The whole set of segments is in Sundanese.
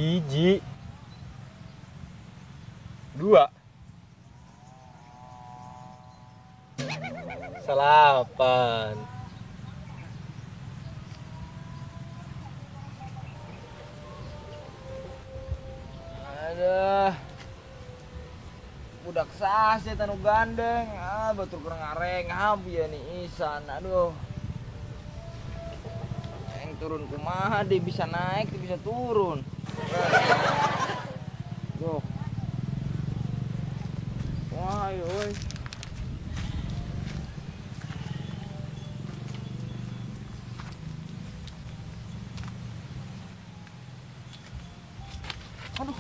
Hiji. 2. 8. Aduh. Budak sase tanu gandeng, ah batur keur ngareng ya nih isan, aduh. Yang turun kumaha deh, bisa naik, bisa turun. Duh. Wah, euy. Aduh.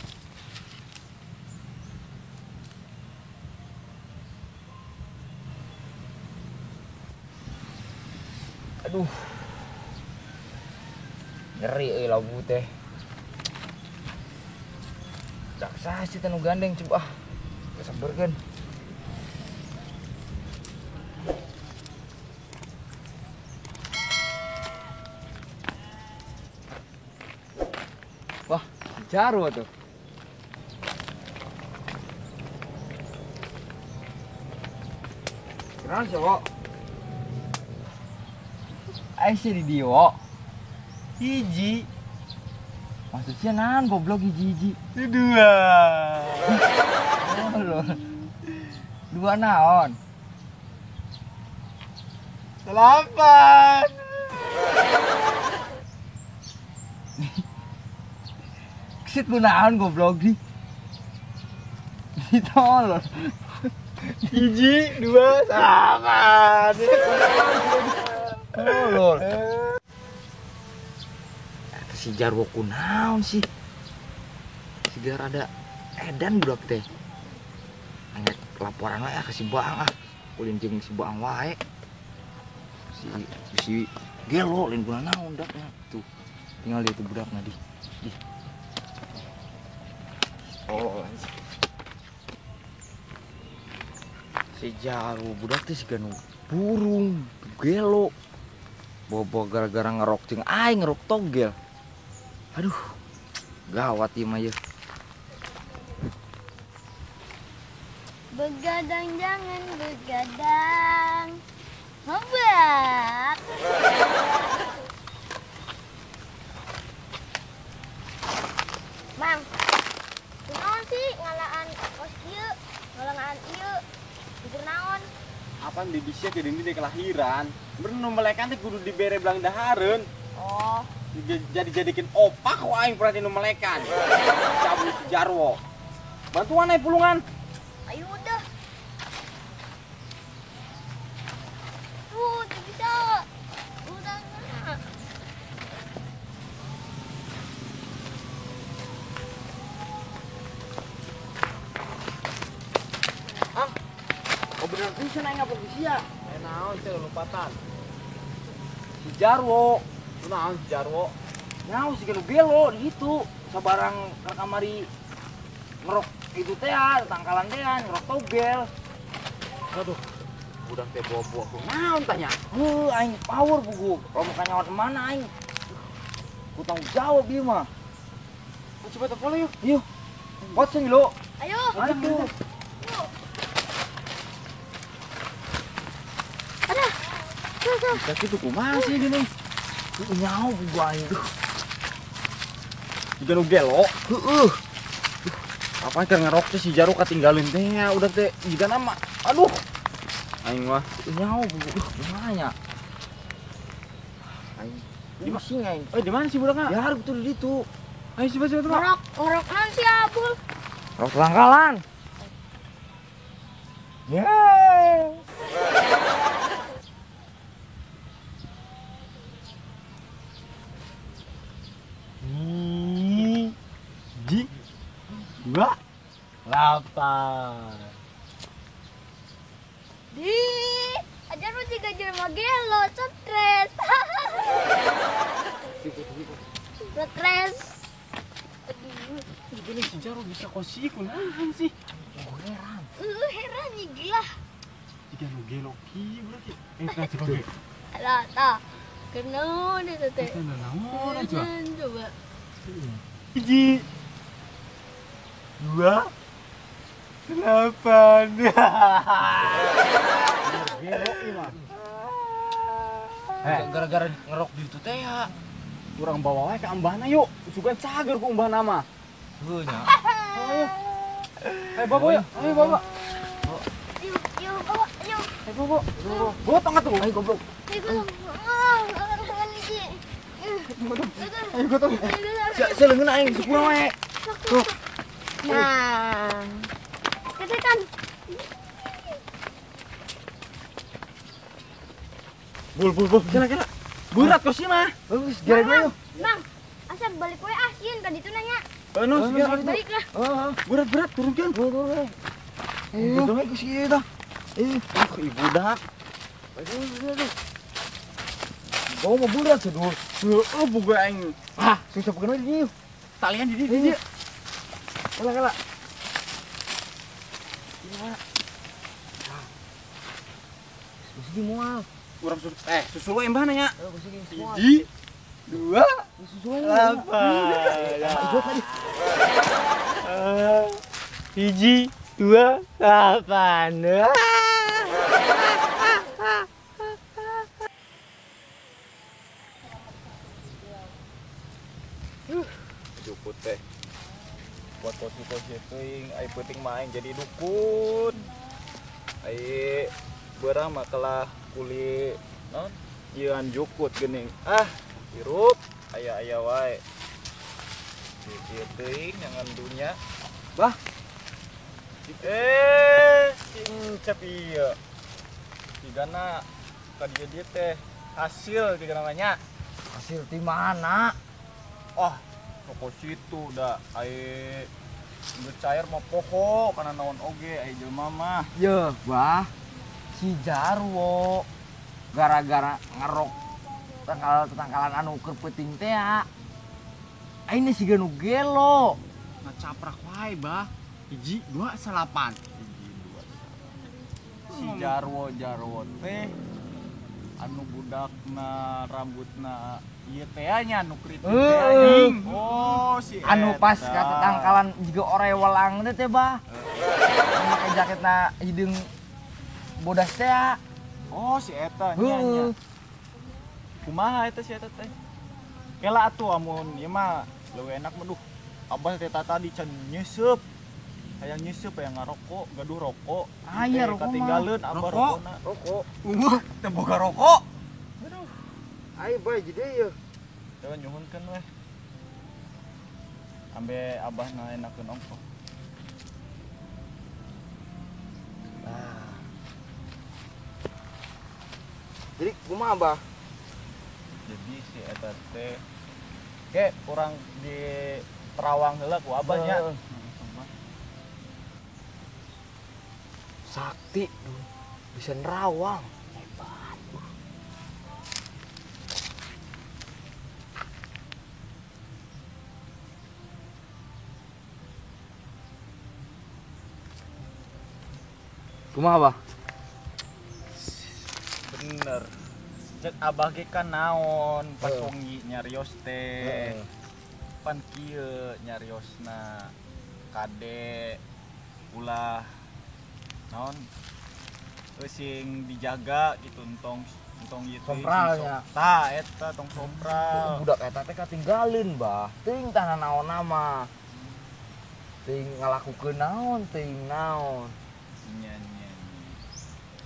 Aduh. Ngeri euy lagu teh. Daksa sih tanu gandeng coba ah. Keseberkeun. Wah, Jarwo tuh. Kenal sih, Wok. Aisyah di dia, Wok. Hiji. Maksudnya naon goblok hiji-hiji? Dua. Oh, loh. Dua naon? 8. Kesit lu naon goblok di. Ditolol. 1, 2, 8. Tolol. Si Jarwo kunaon sih? Sigar ada edan budak teh. Angek laporan wae ke si Baang ah. Ulin jeung si Baang wae. Si gelo lain guna naon daknya tuh. Tinggal dia tuh budakna di. Di. Oh, si Jarwo budak teh siga nu burung, gelo. Bobo gara-gara ngerok jeung aing ngerok togel. Aduh, gawat ieu mah ieu. Begadang jangan begadang. Mabak. Mang, kunaon sih ngalaan kos ieu, ngalaan ieu, ukur naon? Apaan di bisnya ke dini kelahiran? Bener nu melekan teh kudu dibere belang dahareun. Oh. Jadi jadikin opak kok aing berarti nu melekan. Cabut si Jarwo. Bantuan aing pulungan. Ayo udah. Tuh, tuh bisa. Udah enggak. Ah. Oh bener pisan aing ngapok di sia. Naon teh lompatan. Si Jarwo. Naon si Jarwo? Naon si gelo gelo di situ. Sabarang ka kamari ngerok itu teh, tangkalan teh, ngerok togel. Aduh, budak teh bawa-bawa ku naon tanya? Heuh, aing power buku. Kalau mau kanyawan mana aing? Ku tanggung jawab ieu mah. Coba telepon yuk. Yuk. Buat sing lo. Ayo. Ayo. Aduh. Tuh. Bisa kitu kumaha sih gini? Nyaho buku aing. Jiga nu gelo. Heueuh. Apa keur ngerok teh si Jarwo katinggalin teh ya udah teh jiga nama. Aduh. Aing mah nyaho buku. Kumaha nya? Aing pusing aing. Eh di mana sih budakna? Ya betul di ditu. Ayo coba coba. Ngerok naon si Abul? Ngerok tangkalan. Ya. 1, 2, 8. Di, ajar lu juga jelema gelo, stres. Stres. Aduh. Gini si Jarwo bisa kosi kunaon sih? Oh, heran. Heran nih gila. Jiga nu gelo kieu berarti. Eh, tah coba. Lah, tah. Kenaon eta teh? Naon coba? Coba. 1, 2, 8. Gelo ieu mah. Gara-gara ngerok di itu teh ya. Urang bawa wae ka ambahna yuk. Sugan cager ku umbahna mah. Heuh nya. Ayo. Ayo bawa yuk. Ayo bawa. Yuk, bawa, yuk. Ayo bawa. Gotong atuh. Ayo goblok. Ayo Ayo gotong. Sia leungeun aing sepuluh wae. Tuh. Nah. Ketekan. Bul bul bul. Kira kira. Berat kok sih mah. Bagus, gere gue yuk. Bang, asa balik we ah sieun ka ditu nanya. Heeh, balik lah. Heeh. Berat-berat turunkeun. Turun. Gotongnya ku si ieu tah. Ih, ibu dak. Aduh. Bawa mah berat sedur. Heeh, boga aing. Ah, susah pegang di dieu. Talian di dieu. Kala kala. Iya. Susu moal. Urang susu susu we embah nanya. 1, 2, 8. 1, 2, 8. Juput teh. Buat kosi-kosi teuing, ai peuting mah aing jadi dukun. Ai beurang mah kelah kuli naon? Ieuan jukut geuning. Ah, hirup aya-aya wae. Ieu teuing nyangan dunya. Bah. Sing cep ieu. Sigana ka dieu dieu teh hasil tiga namanya. Hasil ti mana? Oh, toko situ da ai geus cair mah poho kana naon oge ai jelema mah. Yeuh, bah. Si Jarwo gara-gara ngerok tetangkalan anu keur peuting teh ya. Aing siga nu gelo. Ngacaprak wae, bah. 1, 2, 8. 1, 2, 8. Si Jarwo teh anu budakna rambutna ieu teh nya anu kritik teh anjing. Oh, si anu pas ka tetangkalan jiga ore welang teh teh, bah. Make jaketna hideung bodas teh. Oh, si eta nya nya. Kumaha eta si eta teh? Kela atuh amun ieu mah leuwih enak mah duh. Abah teh tadi can nyeuseub. Hayang nyeuseub hayang ngarokok, gaduh rokok. Aya rokok mah. Katinggaleun abah rokona. Rokok. Unguh teu boga rokok. Aduh. Ayo bae jadi ieu. Coba nyuhunkeun weh. Ambe abah na enakeun ongkoh. Nah. Jadi kumaha abah? Jadi si eta teh ke urang di Terawang heula ku abah nya. Sakti duh, bisa nerawang. Hebat. Kumaha abah? Bener. Cek abah ge kan naon pas wengi nyarios teh. Pan kieu nyariosna kade ulah naon sing dijaga gitu entong entong ieu teh sompralnya. Tah eta tong sompral. Budak eta teh katinggaleun bah. Teuing tah naon mah. Teuing ngalakukeun naon, teuing naon. Nya nya.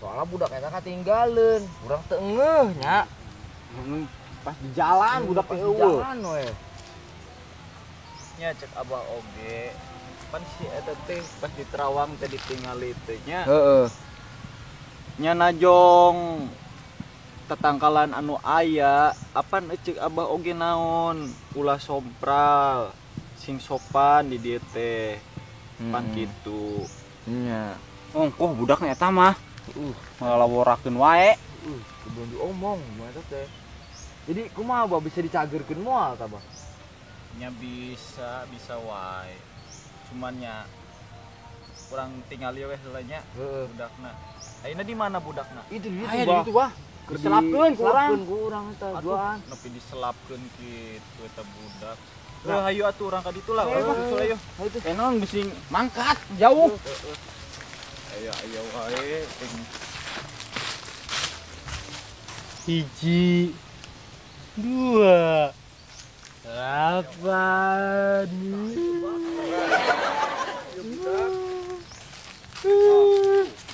Soalnya budak eta katinggaleun, urang teu engeuh nya. Pas di jalan budak teh eueuh. Jalan we. Nya cek abah oge. Pan si eta teh pas di Terawang teh ditingali teh nya. Heeh. Nya najong tetangkalan anu aya, apan cek abah oge naon, ulah sompral, sing sopan di dieu teh. Pan kitu. Nya. Ongkoh budakna eta mah. Ngalaworakeun wae. Belum diomong mah eta teh. Jadi kumaha bah bisa dicagerkeun moal tah bah? Nya bisa wae. Cuman nya kurang tinggal we heula nya budakna. Ayeuna di mana budakna? Itu di ditu bah. Itu bah. Diselapkeun ku urang. Ku urang eta duaan. Nepi diselapkeun kitu eta budak. Hayu atuh urang ka ditu lah. Susul ayo. Enon bisi mangkat jauh. Ayo ayo wae. 1, 2, 8.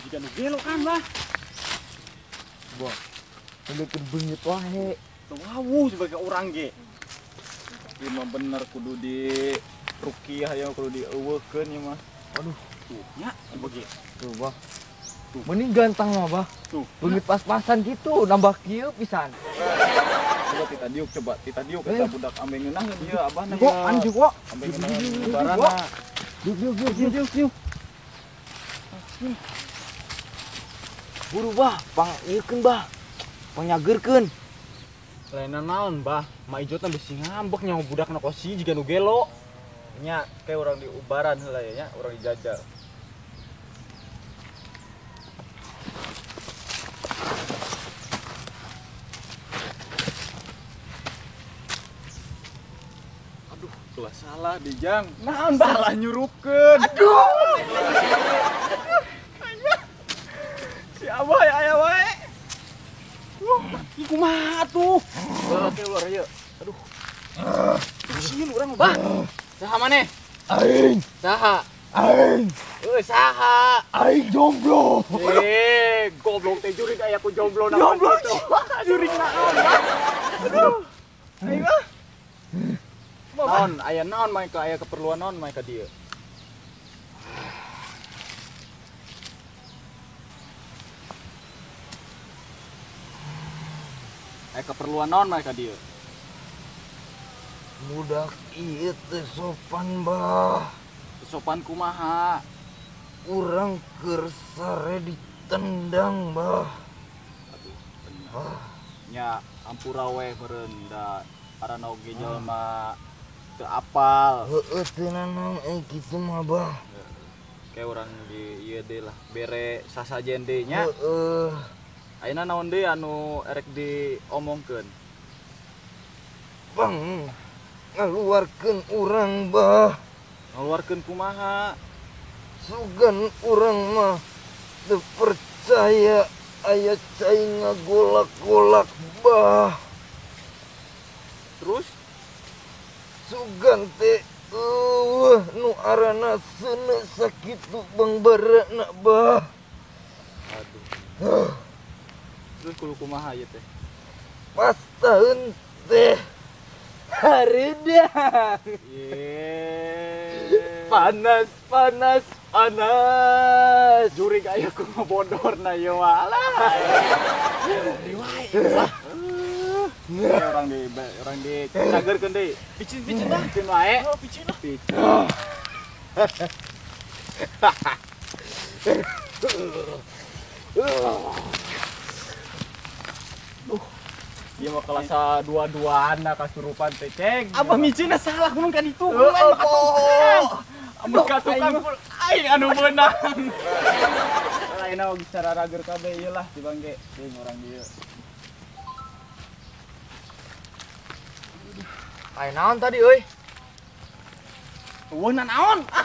Jika nu gelo kan lah. Wah, sampai beungit wae. Wawuh sebagai orang ge. Ieu mah bener kudu di rukiah ya kudu dieuweuhkeun ieu mah. Aduh, tuh nya coba ge. Tuh, Bah. Tuh, mending gantang mah, Bah. Tuh, beungit pas-pasan gitu, nambah kieu pisan. Coba tita diuk, coba tita diuk eta budak ambe ngeunaheun ieu abahna. Kok anjing kok. Ambe ngeunaheun lebaranna. Diuk diuk diuk diuk diuk. Buru, Bah, pang ieukeun, Bah. Pangyageurkeun. Lain naon, Bah? Ma Ijot bisi ngambek nyaho budakna kosi jiga nu gelo. Nya, kayak urang di ubaran heula ya nya, urang dijajal. Aduh, kelas salah dijang. Naon, Bah? Salah nyurupkeun. Aduh. Si Abah ya aya wae. Wah, ieu kumaha atuh? Oke, luar ieu. Aduh. Sieun urang mah, Bah. Saha maneh? Aing. Saha? Aing. Euy, saha? Aing jomblo. Eh, goblok teh jurig aya ku jomblo na. Jomblo. Jurig naon, Bah? Aduh. Aing mah. Naon, aya naon mah ka aya keperluan naon mah ka dieu? Aya keperluan naon mah ka dieu? Budak ieu teh sopan, Bah. Sopan kumaha? Urang keur sare ditendang, Bah. Aduh, bener. Nya ampura we meureun da arana oge jelema teu apal. Heueuh teu nanaon euy kitu mah, Bah. Kayak urang di ieu deui lah, bere sasajen deui nya. Heeh. Ayeuna naon deui anu erek diomongkeun? Bang, ngaluarkeun urang, Bah. Ngaluarkeun kumaha? Sugan urang mah teu percaya aya cai ngagolak-golak, Bah. Terus? Sugan teh eueuh nu arana seuneu sakitu bangbarana, Bah. Aduh. Terus kudu kumaha ieu teh? Pas taeun teh hareudang. Panas, panas, panas. Jurig aya kumaha bodorna ieu mah. Alah. Di wae. Orang di cagerkeun deui. Picin-picin dah. Picin wae. Oh, picin lah. Picin. Dia mah kelas dua-duaan kasurupan teh ceng. Abah micinna salah mun kan itu. Mun mah tukang. Mun ka tukang aing anu meunang. Lain oge secara rager kabeh ieu lah di bangge jeung urang dieu. Aing naon tadi euy? Eueuh naon? Ah,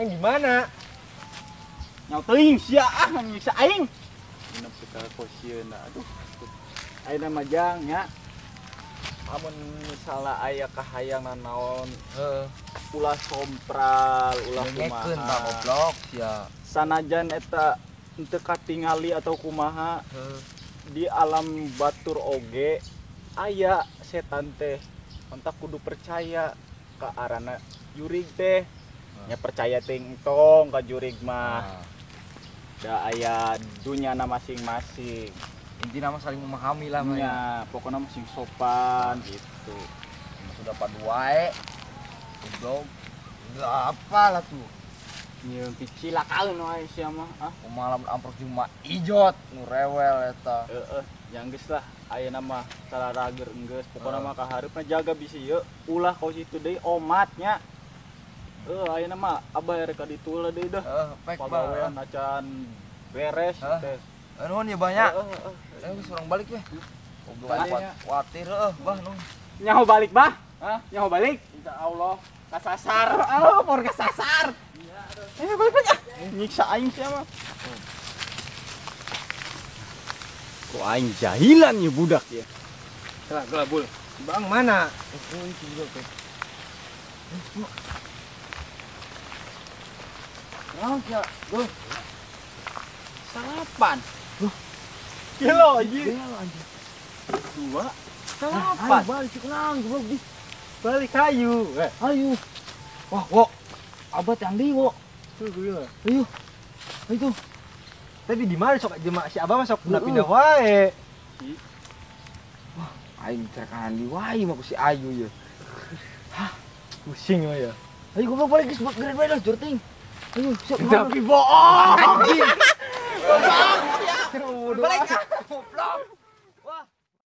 aing di mana? Nyaw teuing sia ah nyiksa aing. Minum ka kosieuna aduh. Ayeuna mah jang nya. Amun misalna aya kahayang nanaon, heeh, ulah sompral, ulah kumaha. Kumaha goblok sia. Sanajan eta henteu katingali atau kumaha, di alam batur oge aya setan teh. Entak kudu percaya ka arana jurig teh. Nya percaya teh entong ka jurig mah. Da aya dunyana masing-masing. Intina mah saling memahami lah mah. Ya, pokoknya masing sopan gitu. Sudah padu wae. Goblok. Enggak apa lah tuh. Nyeun picilakaeun wae sia mah. Ah, kumaha lamun amprok jeung Mak Ijot nu rewel eta. Heeh, yang geus lah ayeuna mah sararager enggeus. Pokona mah ka hareupna jaga bisi ieu ulah kos itu deui omat nya. Heuh, ayeuna mah abah rek ka ditu lah deui dah. Heeh, pek pagawean acan beres teh. Nuhun ya banyak. Geus urang balik ya. Goblok kuatir heuh, bah nuhun. Nyaho balik, bah. Hah? Nyaho balik? Insya Allah kasasar. Oh, por kasasar. Eh, balik balik ah. Nyiksa aing sia mah. Kok aing jahilan ya budak ya. Gelah, gelah bul. Bang mana? Oh, itu juga teh. Naon sia? Duh, Salapan. Gelo anjing. gelo anjing. Dua. Ayo Salapan. balik cik naon goblok di. Balik kayu. Eh, Ayo. Wah, wo. Abah yang di wo. tuh gue. Ayo. Ayo. Tapi di mana sok jelema si Abah mah sok Heeh. pindah wae. Aing terkanan di wae mah ku si Ayu ya. Pusing mah ya. Ayo goblok balik geus geura bae lah jorting. Ayo, siap. Tapi bohong. Anjing. Balik ah. Goblok.